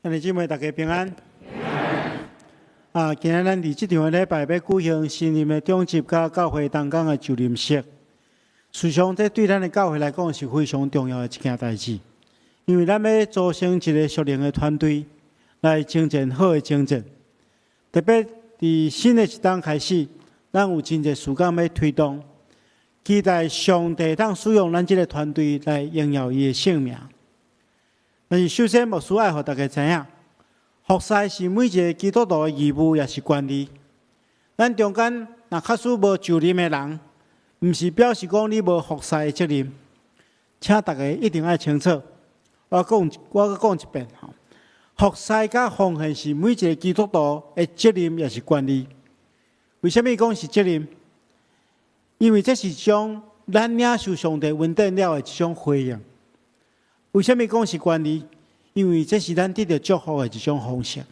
兄弟姊妹，大家平安。啊，今仔咱佇這場的禮拜欲舉行新任的長執佮教會同工的就任式。事實上，這對咱的教會來講是非常重要的一件代誌，因為咱欲組成一個屬靈的團隊來征戰好的征戰。特別佇新的一冬開始，咱有真濟事工欲推動，期待上帝通使用咱這個團隊來榮耀伊的聖名。但是首先，牧師愛予大家知影，服侍是每一個基督徒的義務，也是權利。咱中間若假使無就任的人，毋是表示講你無服侍的責任，請大家一定愛清楚。我講，我閣講一遍吼，服侍佮奉獻是每一個基督徒的責任，也是權利。為啥物講是責任？因為這是將咱領受上帝恩典了的一種回應。為啥物講是權利？因為這是咱得著祝福的一種方式。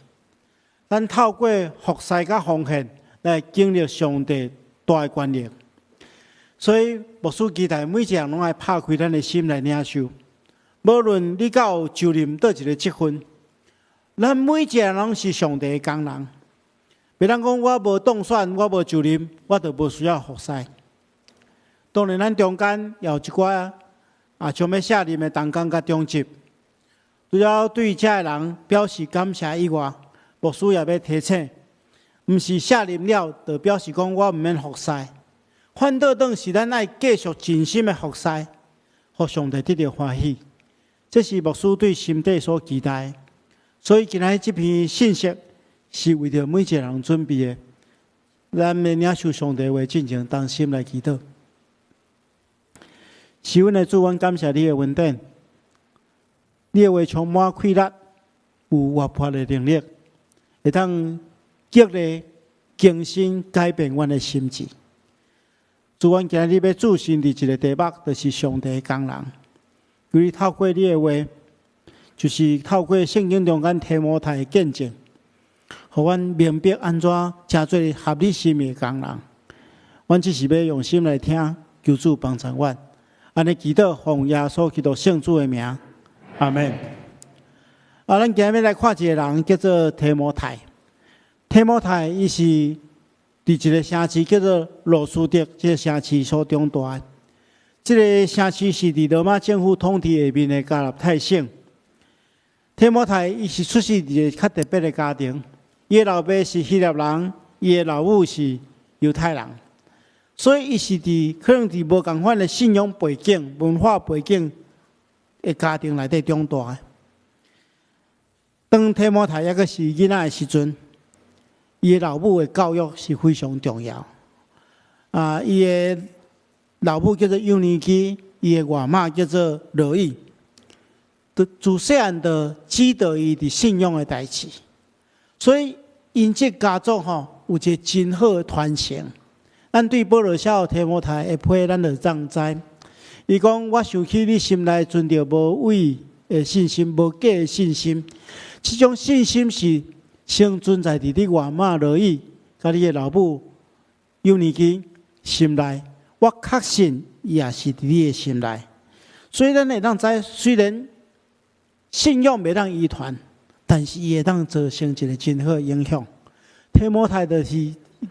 咱透過服侍佮奉獻來經歷上帝大的權力。所以牧師期待每一個人攏愛拍開咱的心來領受。無論你敢有就任佗一個職份，咱每一個人攏是上帝的工人。袂當講我無當選，我無就任，我就無需要服侍。當然，咱中間也有一寡啊，將欲卸任的同工佮長執，除了對這个人表示感謝以外，牧師也欲提醒，毋是卸任了，就表示講我毋免服侍。反倒轉是咱愛繼續盡心的服侍，予上帝得著歡喜。這是牧師對心底所期待。所以今仔日這篇信息是為著每一個人準備的。咱欲領受上帝話進前，同心來祈禱。是阮的主，阮感謝你的恩典，你的話充滿氣力，有活潑的能力，會當激勵、更新、改變阮的心智。主，阮今日欲注心佇一個題目，就是上帝的工人。求你透過你的話，就是透過聖經中間提摩太的見證，予阮明白按怎成做合你心意的工人。阮只是欲用心來聽，求主幫助阮。按呢祈禱，奉耶穌基督聖主的名，阿們。啊，咱今日來看一個人，叫做提摩太。提摩太伊是佇一個城市叫做路司得這個城市所長大的。這個城市是佇羅馬政府統治下面的加拉太省。提摩太伊是出世佇一個較特別的家庭，伊的老爸是希臘人，伊的老母是猶太人。所以，伊是佇可能佇無仝款的信仰背景、文化背景的家庭內底長大的。當提摩太猶閣是囡仔的時陣，伊的老母的教育是非常重要。啊，伊的老母叫做幼年基，伊的外媽叫做羅以，就自細漢就指導伊佇信仰的代誌。所以，𪜶這家族吼有一個真好的傳承。咱對保羅寫予提摩太的批，咱就當知。伊講：我想起你心內存著無偽的信心，無假的信心。這種信心是先存在佇你外媽羅以，佮你的老母幼年基心內。我確信伊也是佇你的心內。所以咱會當知，雖然信仰袂當遺傳，但是伊會當造成一個真好的影響。提摩太就是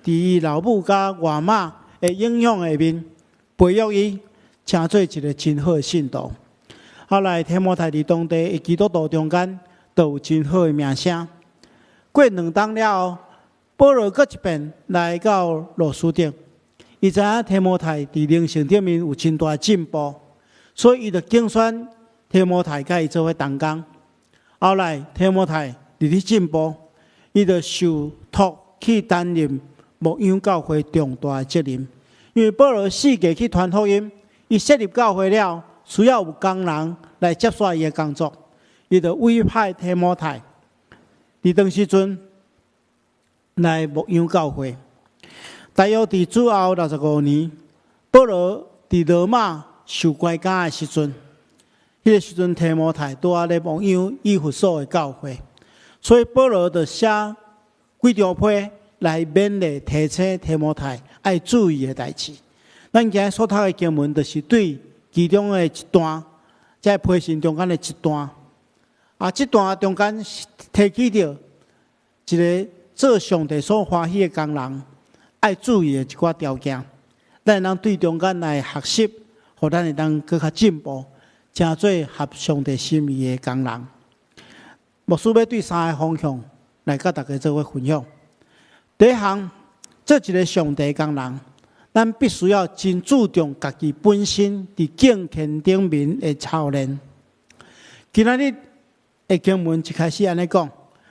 佇伊老母佮外媽的影響下面，培育伊成做一個真好的信徒。後來提摩太佇當地的基督徒中間，都有真好的名聲。過兩冬了後，保羅閣一遍來到路司得，伊知影提摩太佇靈性頂面有真大進步，所以伊就揀選提摩太佮伊做伙同工。後來提摩太佇咧進步，伊就受託去擔任牧養教會重大的責任，因為保羅四界去傳福音，伊設立教會了，需要有工人來接續伊的工作，伊就委派提摩太佇當時陣來牧養教會。大約佇主後65年，保羅佇羅馬受關監的時陣，彼個時陣提摩太拄仔咧牧養以弗所的教會，所以保羅就寫幾張批來勉勵提醒提摩太愛注意的代誌。咱今日所讀的經文，就是對其中的一段，這批信中間的一段。啊，這段中間提起著一个做上帝所歡喜的工人，愛注意的一寡條件，咱會當對中間來學習，予咱會當閣較進步，成做合上帝心意的工人。牧師欲對三个方向來佮大家做伙分享。第一項，做一个上帝工人，咱必須要真注重家己本身佇敬虔頂面的操練。今仔日的經文一開始按呢講，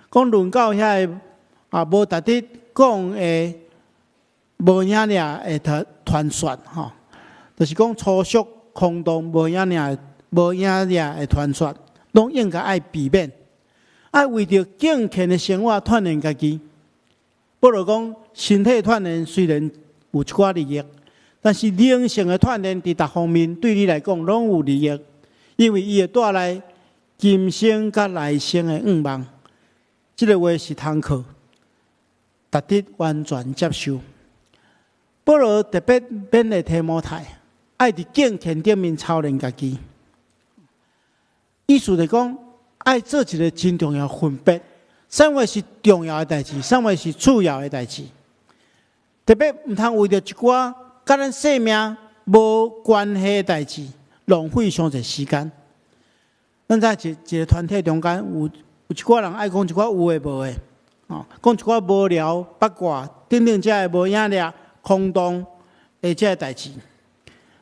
講論到遐个啊無值得講的無影掠的傳傳說吼，就是講粗俗空洞無影掠無影掠的傳說，攏應該愛避免，愛為著敬虔的生活鍛鍊家己。保羅講，身體鍛鍊雖然有一寡利益，但是靈性的鍛鍊佇逐方面對你來講攏有利益，因為伊會帶來今生佮來生的向望。這个話是通靠，值得完全接受。保羅特別勉勵提摩太，愛佇敬虔頂面操練家己。意思就講，愛做一个真重要分別，啥物是重要的代誌，啥物是次要的代誌。特別毋通為著一寡佮咱性命無關係的代誌，浪費傷濟時間。咱在一一个團體中間，有一寡人愛講一寡有的無的，哦，講一寡無聊八卦等等，這个無影掠空洞的這个代誌。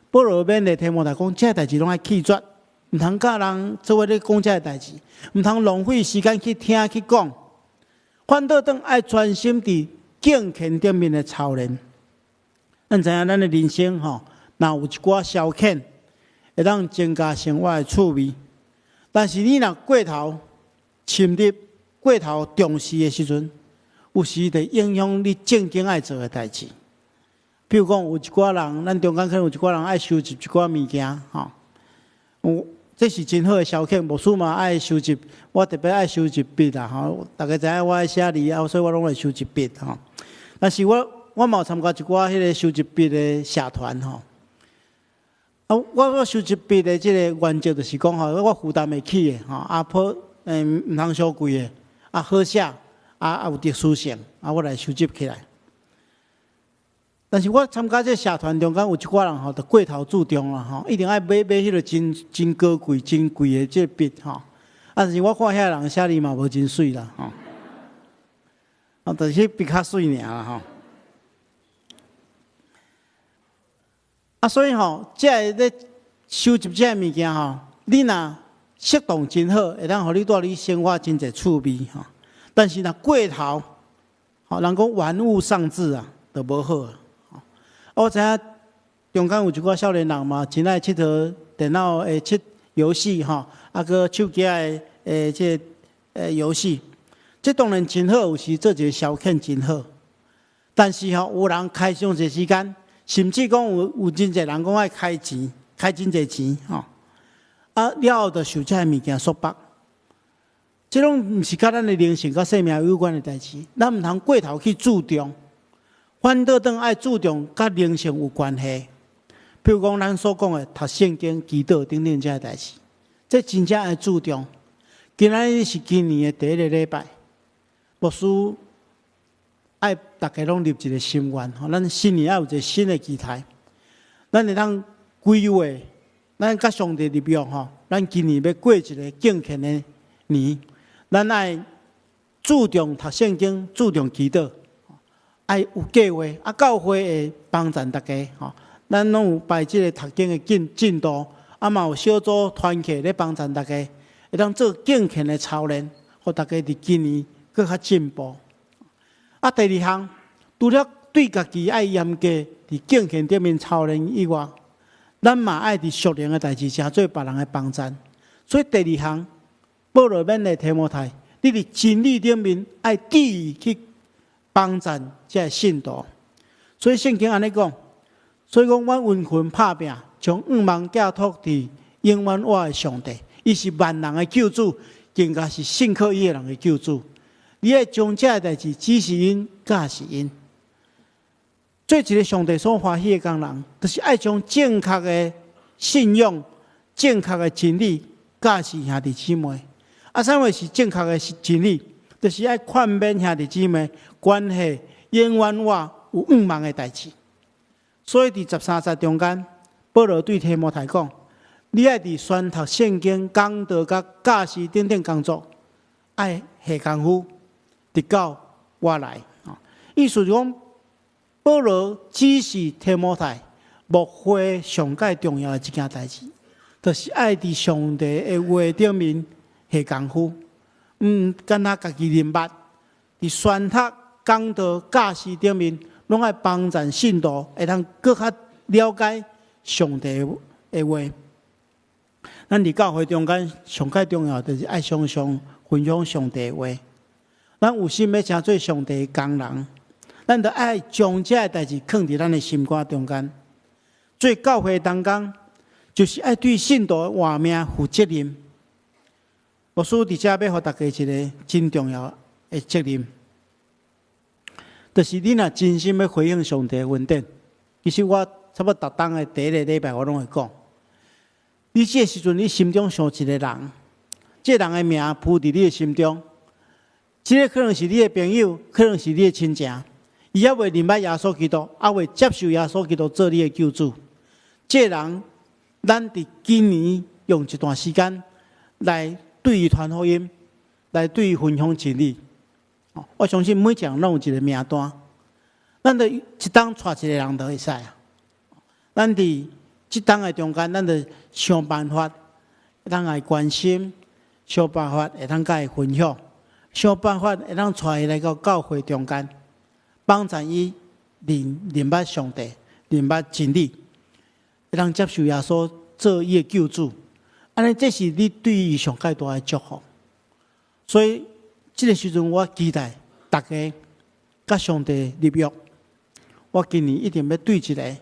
保羅勉勵提摩太講，這个代誌攏愛棄絕，毋通佮人做伙咧講這个代誌，毋通浪費時間去聽去講，反倒轉愛專心佇敬虔頂面的操練。咱知影咱的人生吼，若有一寡消遣，會當增加生活的趣味。但是你若過頭深入、過頭重視的時陣，有時會影響你正經愛做的代誌。比如講，有一寡人，咱中間可能有一寡人愛收集一寡物件，吼。有，這是真好的消遣。牧師嘛愛收集，我特別愛收集筆啦，吼。大家知影我愛寫字啊，所以我攏會收集筆，吼。但是我嘛有參加一寡彼个收集筆的社團，吼。啊，我收集筆的這个原則就是講吼，我負擔會起的，吼，啊，破，毋通傷貴的，啊，好寫，啊啊有特殊性，啊，我來收集起來。但是我參加這社團中間有一寡人吼，就過頭注重啦，吼，一定愛買買彼个真真高貴、真貴的這個筆吼。啊，但是我看遐人寫字嘛無真媠啦，吼。啊，就是筆較媠爾啦，吼。啊，所以吼，這个咧收集這个物件吼，你若適當真好，會當予你帶你生活真濟趣味吼。但是若過頭，吼，人講玩物喪志啊，就無好啊。我知影中間有一寡少年人嘛，真愛𨑨迌電腦的佚遊戲吼，啊，閣手機的的這个遊戲，這當然真好，有時做一个消遣真好。但是吼，有人開傷濟時間，甚至講有真濟人講愛開錢，開真濟錢吼，啊了後就受這个物件束縛。這攏毋是佮咱的靈性佮生命有關的代誌，咱毋通過頭去注重。反倒轉愛注重佮靈性有關係，比如講咱所講的讀聖經、祈禱等等這个代誌，這真正愛注重。今仔日是今年的第一个禮拜，牧師愛逐家攏立一个心願，吼，咱新年愛有一个新的期待，咱會當規劃，咱佮上帝立約吼，咱今年欲過一个敬虔的年，咱愛注重讀聖經，注重祈禱。愛有計劃，啊，教會會幫贊大家吼。咱攏有排這个讀經的進進度，啊嘛有小組團契咧幫贊大家，會當做敬虔的操練，予大家佇今年閣較進步。啊，第二項，除了對家己愛嚴格佇敬虔頂面操練以外，咱嘛愛佇屬靈的代誌成做別人的幫贊。所以第二項，保羅勉勵提摩太，你佇真理頂面愛致意去幫贊這个信徒，所以聖經按呢講，所以講阮殷勤拍拚，將向望寄託佇永遠活的上帝，伊是萬人的救主，更加是信靠伊的人的救主。你愛將這个代誌指示𪜶、教示𪜶，做一个上帝所歡喜的工人，就是愛將正確的信仰、正確的真理教示兄弟姊妹，啊，啥物是正確的真理？就是愛勸勉兄弟姊妹，關係永遠活有向望的代誌。所以佇13節中間，保羅對提摩太講：你愛佇宣讀聖經、講道佮教示等等工作，愛下功夫，直到我來。意思是講，保羅指示提摩太牧會上蓋重要的一件代誌，就是愛佇上帝的話頂面下功夫，毋干焦家己認捌，佇宣讀、講道、教示頂面，攏愛幫助信徒會當閣較了解上帝的話。咱佇教會中間上蓋重要，就是愛常常分享上帝的話。咱有心欲成做上帝的工人，咱著愛將這个代誌囥佇咱的心肝中間。做教會同工，就是愛對信徒的活命負責任。牧師佇遮欲予大家一个真重要的責任，就是你若真心欲回應上帝的恩典，其實我差不多逐冬的第一个禮拜我攏會講。你這个時陣，你心中想一个人，這个人的名浮佇你的心中，這个可能是你的朋友，可能是你的親情，伊猶未認捌耶穌基督，猶未接受耶穌基督做你的救主。這个人，咱佇今年用一段時間來對伊傳福音，來對伊分享真理。我相信每一個人攏有一個名單，咱著一冬帶一個人就會使啊。咱佇這冬的中間，咱著想辦法，會當來關心，想辦法會當佮伊分享，想辦法會當帶伊來到教會中間，幫助伊認認捌上帝，認捌真理，會當接受耶穌做伊的救主。按呢，這是你對伊上蓋大的祝福。所以，這个時陣我期待大家佮上帝立約。我今年一定欲對一个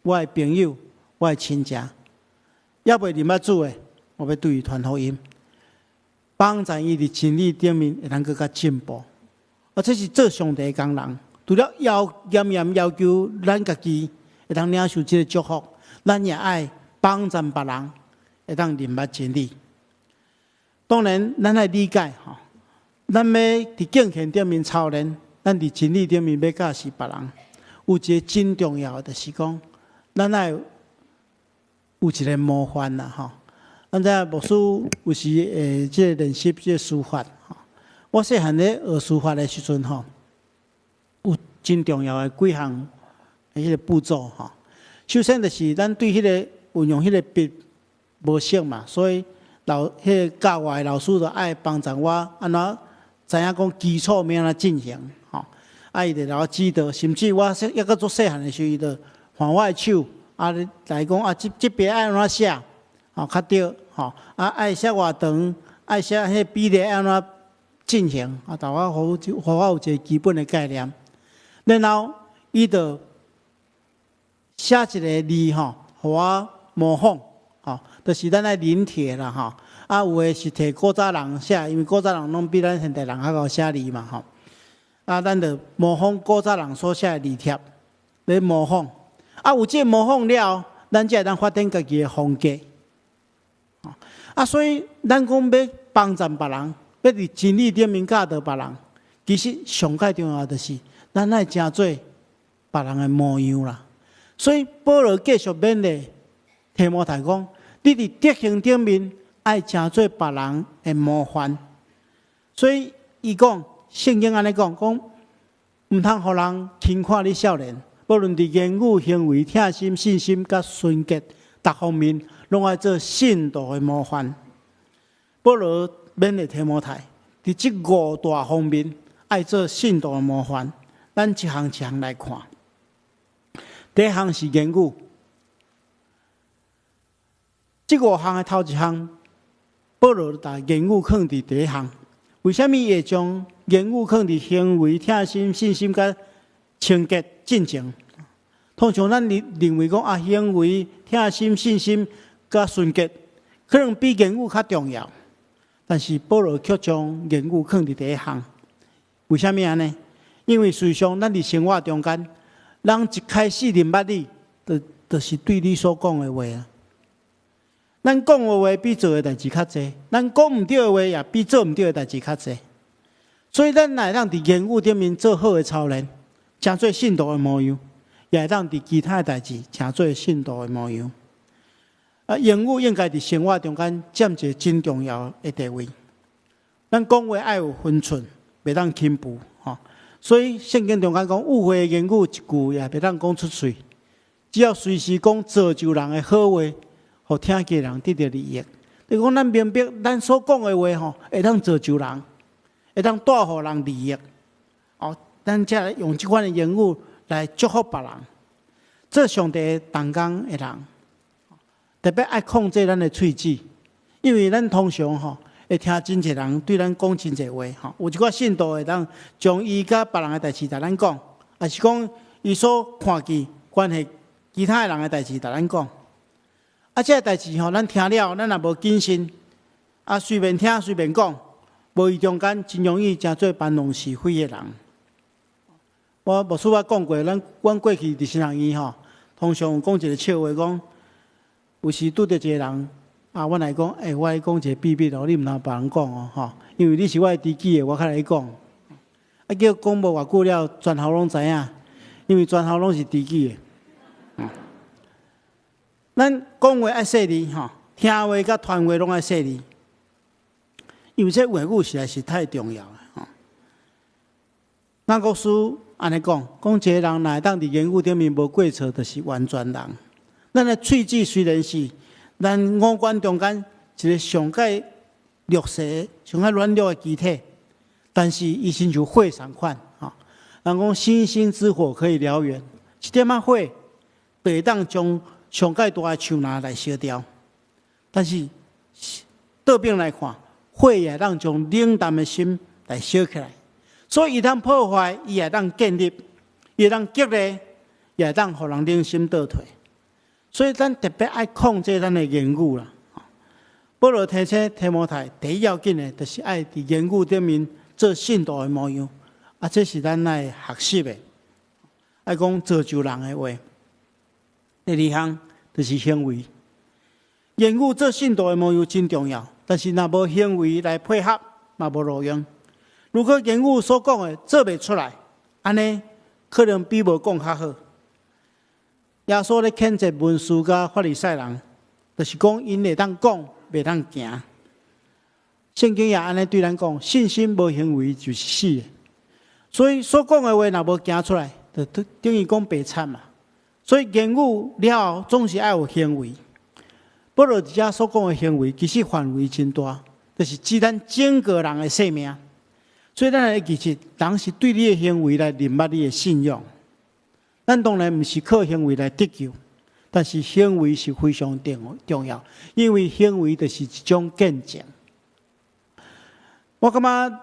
我的朋友、我的親情，猶未認捌主的，我欲對伊傳福音，幫助伊佇真理頂面會當閣較進步。啊，這是做上帝的工人，除了要嚴嚴要求咱家己會當領受這个祝福，咱也愛幫助別人會當認捌真理。當然，咱愛理解吼，咱欲佇敬虔頂面操練，咱佇真理頂面欲教示別人，有一个真重要的，就是講，咱愛有一个模範啦吼。咱知影牧師有時會這个練習這个書法吼。我細漢咧學書法的時陣吼，有真重要的幾項彼个步驟吼。首先就是咱對彼个運用彼个筆無熟嘛，所以老彼个教我的老師就愛幫助我按怎知影講基礎欲按怎進行吼。啊，伊就來我指導，甚至我細猶閣足細漢的時候，伊就看我的手，啊來講啊，這這筆愛按怎寫，吼較對，吼啊愛寫偌長，愛寫彼比例愛按怎進行，啊，予我予我有一个基本的概念。然後伊就寫一个字吼，予我模仿，吼，就是咱愛臨帖啦，吼。啊，有的是提古早人寫，因為古早人攏比咱現代人較會寫字嘛，吼。啊，咱就模仿古早人所寫的字帖，咧模仿。啊，有這个模仿了，咱才會當發展家己的風格。啊，所以咱講欲幫助別人，欲佇真理頂面教導別人，其實上蓋重要就是咱愛成做別人的模樣啦。所以保羅繼續勉勵提摩太講：你佇德行頂面愛成做別人的模範。所以伊講聖經按呢講，講毋通予人輕看你少年，無論佇言語、行為、疼心、信心、佮純潔逐方面，攏愛做信徒的模範。保羅勉勵提摩太，佇這五大方面愛做信徒的模範。咱一項一項來看。第一項是言語，這五項的頭一項，保羅共言語放佇第一項。為啥物會將言語放佇行為、疼心、信心佮清潔進前？通常咱認認為講啊，行為、疼心、信心佮純潔，可能比言語較重要。但是保羅卻將言語放佇第一項。為啥物按呢？因為事實上，咱佇生活中間，人一開始認捌你，就是對你所講的話啊。咱講的話比做的代誌較濟，咱講毋對的話也比做毋對的代誌較濟。所以咱會當佇言語頂面做好的操練，成做信徒的模樣，也會當佇其他的代誌成做信徒的模樣。啊，言語應該佇生活中間佔一個真重要的地位。咱講話愛有分寸，袂當輕浮吼。所以聖經中間講，污穢的言語一句也袂當講出喙，只要隨時講造就人的好話，予聽見人得著利益。就講咱明白，咱所講的話吼，會當造就人，會當帶予人利益。哦，咱才用這款的言語來祝福別人，做上帝同工的人，特別愛控制咱的喙齒，因為咱通常吼會聽真濟人對咱講真濟話吼，有一寡信徒會當將伊佮別人的代誌共咱講，抑是講伊所看見關係其他的人的代誌共咱講。啊，這个代誌吼，咱聽了，咱若無謹慎，啊，隨便聽隨便講，無意中間真容易成做搬弄是非的人。我牧師我講過，咱阮過去佇神學院吼，通常有講一个笑話，講有時拄著一个人，啊，阮來講，欸，我來講一个秘密哦，你毋通別人講哦，吼，因為你是我的知己的，我較來講。啊，叫講無偌久了，全校攏知影，因為全校攏是知己的。咱講話愛細膩吼，聽話佮傳話攏愛細膩，因為這話語實在是太重要了吼。雅各書按呢講，講一個人若會當佇言語頂面無過錯，就是完全人。咱的喙齒雖然是咱五官中間一个上蓋弱勢、上蓋軟弱的肢體，但是伊親像火仝款吼。人講星星之火可以燎原，一點仔火就會當將上蓋大的樹林來燒掉。但是倒轉來看，火也會當將冷淡的心來燒起來。所以伊當破壞，伊也當建立，伊會當激勵，也會當予人冷心倒退。所以咱特別愛控制咱的言語啦。保羅提醒提摩太，第一要緊的，就是愛佇言語頂面做信徒的模樣。啊，這是咱愛學習的，愛講造就人的話。第二項就是行為，言語做信徒的模樣真重要，但是若無行為來配合，嘛無路用。如果言語所講的做袂出來，按呢可能比無講較好。耶穌咧譴責文士佮法利賽人，就是講𪜶會當講，袂當行。聖經也按呢對咱講，信心無行為就是死的。所以所講的話若無行出來，就等於講白賊嘛。所以言語了後總是愛有行為。保羅佇遮所講的行為，其實範圍真大，就是指咱整個人的生命。所以咱會記得，人是對你的行為來認捌你的信仰。咱當然毋是靠行為來得救，但是行為是非常重要，因為行為就是一種見證。我感覺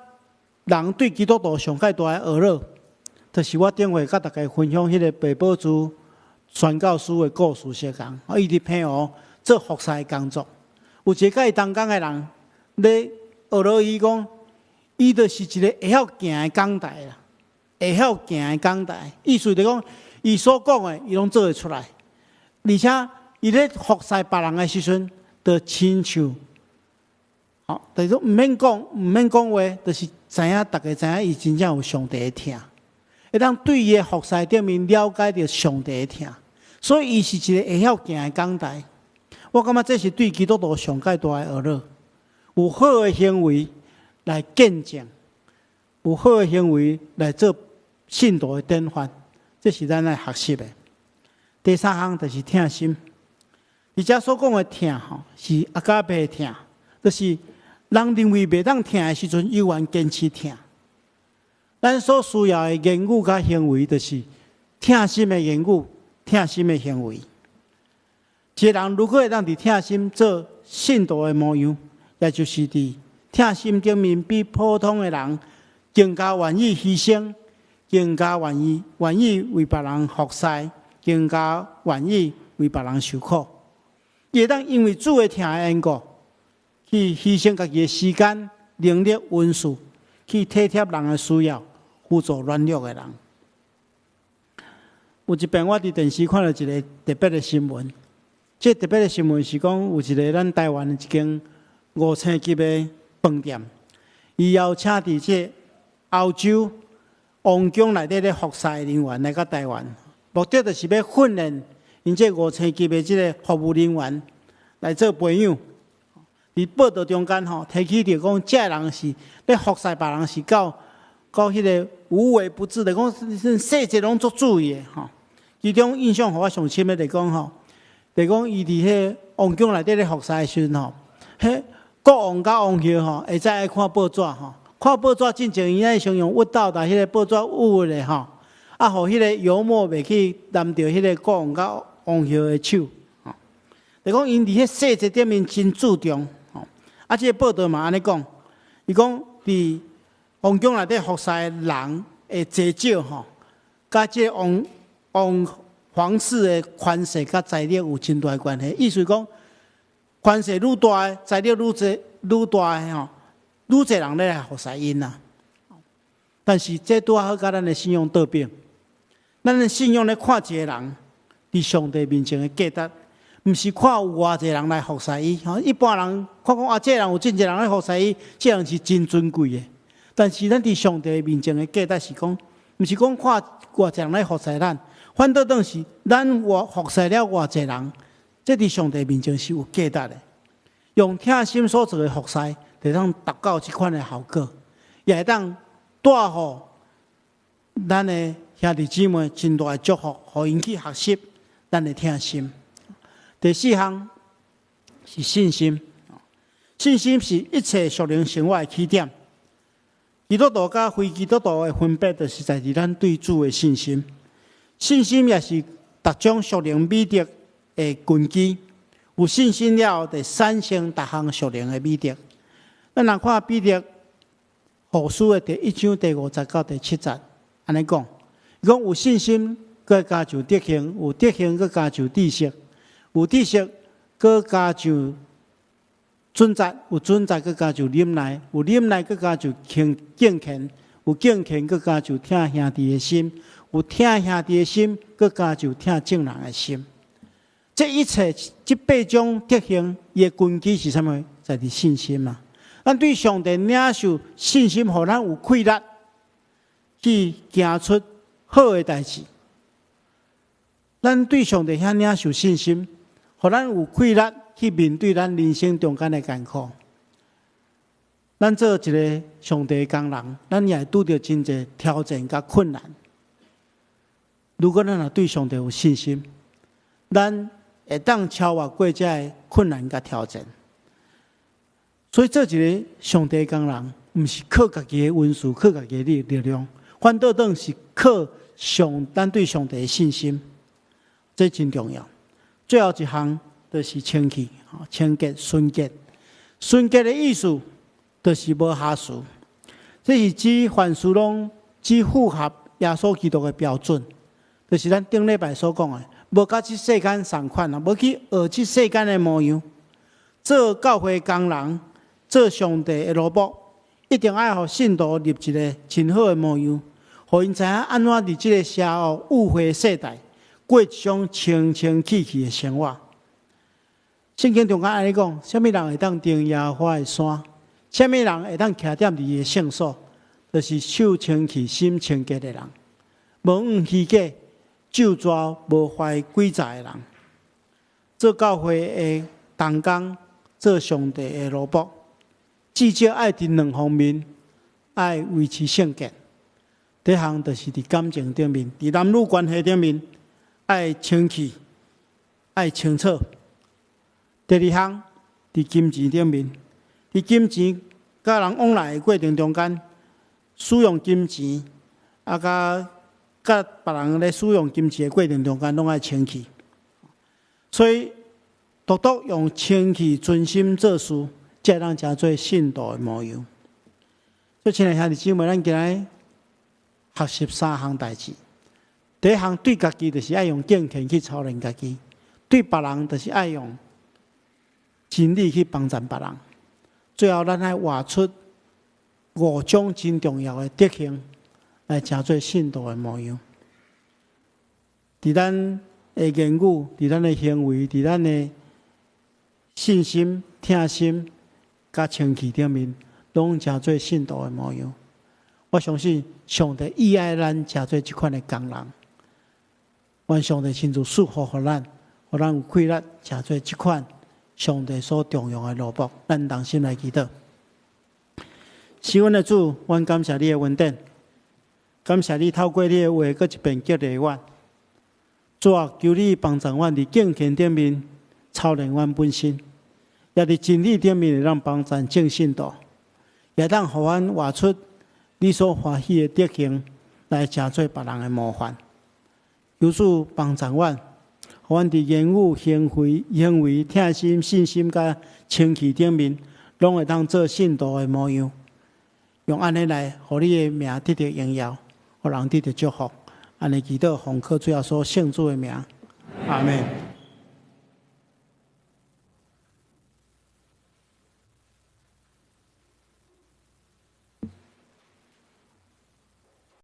人對基督徒上蓋大的惡惱，就是我頂回佮大家分享彼个白寶珠宣教師的故事相仝。伊佇澎湖做服侍工作，有一个佮伊同工的人咧惡惱伊講，伊就是一个會曉行的講台啦，會曉行的講台，意思就講，伊所講的，伊攏做會出來。而且伊咧服侍別人的時陣，就親像，吼，就是說毋免講，毋免講話，就是知影逐家知影伊真正有上帝的疼，會當對伊的服侍頂面了解著上帝的疼，所以伊是一个會曉行的講台。我感覺這是對基督徒上蓋大的惡惱，有好的行為來見證，有好的行為來做信徒的典範，這是咱愛學習的。第三項就是疼心，佇遮所講的疼吼，是阿加貝的疼，就是人認為袂當疼的時陣，猶原堅持疼。咱所需要的言語佮行為，就是疼心的言語、疼心的行為。一个人如果會當佇疼心做信徒的模樣，也就是佇疼心頂面比普通的人更加願意犧牲，更加願意為別人服侍，更加願意為別人受苦。伊會當因為主的疼的緣故，去犧牲家己的時間、能力、恩賜，去體貼人的需要，輔助軟弱的人。有一遍我佇電視看著一个特別的新聞。這特別的新聞是講，有一个咱台灣的一間五星級的飯店，伊邀請佇這歐洲王宮內底咧服侍的人員來到台灣，目的就是欲訓練𪜶這五星級的這个服務人員來做培養。佇報道中間吼，提起著講，這个人是咧服侍別人是到彼个無微不至的，講細節攏足注意的吼。其中印象予我上深的就講吼，就講伊佇彼王宮內底咧服侍的時陣吼，彼國王佮王后吼，會使愛看報紙吼，看報紙進前，伊愛先用鬱豆共彼个報紙挢咧吼，啊，予彼个油墨袂去澹著彼个國王佮王后的手吼。就講𪜶佇彼細節頂面真注重吼。啊，這个報道嘛按呢講，伊講佇王宮內底服侍的人會濟少吼，佮這个王室的權勢佮財力有真大的關係。意思講，權勢愈大，財力愈濟愈大的吼，愈濟人咧來服侍𪜶啦。但是這拄好佮咱的信仰倒反。咱的信仰咧看一個人佇上帝面前的價值，毋是看有偌濟人來服侍伊。吼，一般人看講啊，這個人有真濟人來服侍伊，這個人是真尊貴的。但是咱佇上帝面前的價值是講，毋是講看偌濟人來服侍咱，反倒轉是咱偌服侍了偌濟人，這佇上帝面前是有價值的。用疼心所做的服侍，會當達到這款的效果，也會當帶予咱的兄弟姊妹真大的祝福，予𪜶去學習咱的疼心。第四項是信心，信心是一切屬靈生活的起點。基督徒佮非基督徒的分別，就是在於咱對主的信心。信心也是逐種屬靈美德的根基。有信心了後，就產生逐項屬靈的美德。咱來看彼得後書的第一章第五節到第七節，按呢講，伊講有信心，閣加上德行；有德行，閣加上知識；有知識，閣加上準則；有準則，閣加上忍耐；有忍耐，閣加上敬虔；有敬虔，閣加上疼兄弟的心；有疼兄弟的心，閣加上疼眾人的心。這一切，這八種德行，伊的根基是啥物？在佇信心嘛。咱對上帝領受信心，予咱有氣力去行出好的代誌。咱對上帝遐領受信心，予咱有氣力去面對咱人生中間的艱苦。咱做一个上帝的工人，咱也會拄著真濟挑戰佮困難。如果咱若對上帝有信心，咱會當超越過這个困難佮挑戰。所以做一个上帝的工人，毋是靠家己的恩賜，靠家己的力量，反倒轉是靠咱對上帝的信心，這真重要。最後一項就是清氣、清潔、純潔。純潔的意思就是無瑕疵，這是指凡事攏只符合耶穌基督的標準，就是咱頂禮拜所講的，無佮這世間仝款啊，無去學這世間的模樣。做教會工人，做上帝的奴僕，一定愛予信徒立一个真好的模樣，予𪜶知影按怎佇這个邪惡污穢世代過一種清清氣氣的生活。聖經中間按呢講，啥物人會當登耶和華的山？啥物人會當徛踮佇伊的聖所？就是手清氣、心清潔的人，無向虛假、咒詛、無懷詭詐的人。做教會的同工，做上帝的奴僕，至少愛佇兩方面愛維持聖潔。第一項就是佇感情頂面，佇男女關係頂面愛清氣、愛清楚。第二項佇金錢頂面，佇金錢佮人往來的過程中間，使用金錢啊，佮別人咧使用金錢的過程中間，攏愛清氣。所以，獨獨用清氣存心做事，才會當成做信徒的模樣。所以，親愛兄弟姊妹，咱今日學習三項代誌。第一項對家己，就是愛用敬虔去操練家己；對別人，就是愛用真理去幫贊別人。最後，咱愛活出五種真重要的德行，來成做信徒的模樣。佇咱的言語，佇咱的行為，佇咱的信心、疼心、佮清氣頂面，攏成做信徒的模樣。我相信上帝意愛咱成做這款的工人，願上帝親自賜福予咱，予咱有氣力成做這款上帝所重用的奴僕。咱同心來祈禱。是阮的主，阮感謝你的恩典，感謝你透過你的話，閣一遍激勵阮。主啊，求你幫助阮佇敬虔頂面操練阮本身，也佇真理頂面會當幫助眾信徒，也當予阮活出你所歡喜的德行，來成做別人的模範。求主幫助阮，予阮佇言語、行為、疼心、信心佮清氣頂面，攏會當做信徒的模樣，用按呢來，予你的名得著榮耀，予人得著祝福。按呢祈禱，奉靠主耶穌聖子的名，阿門。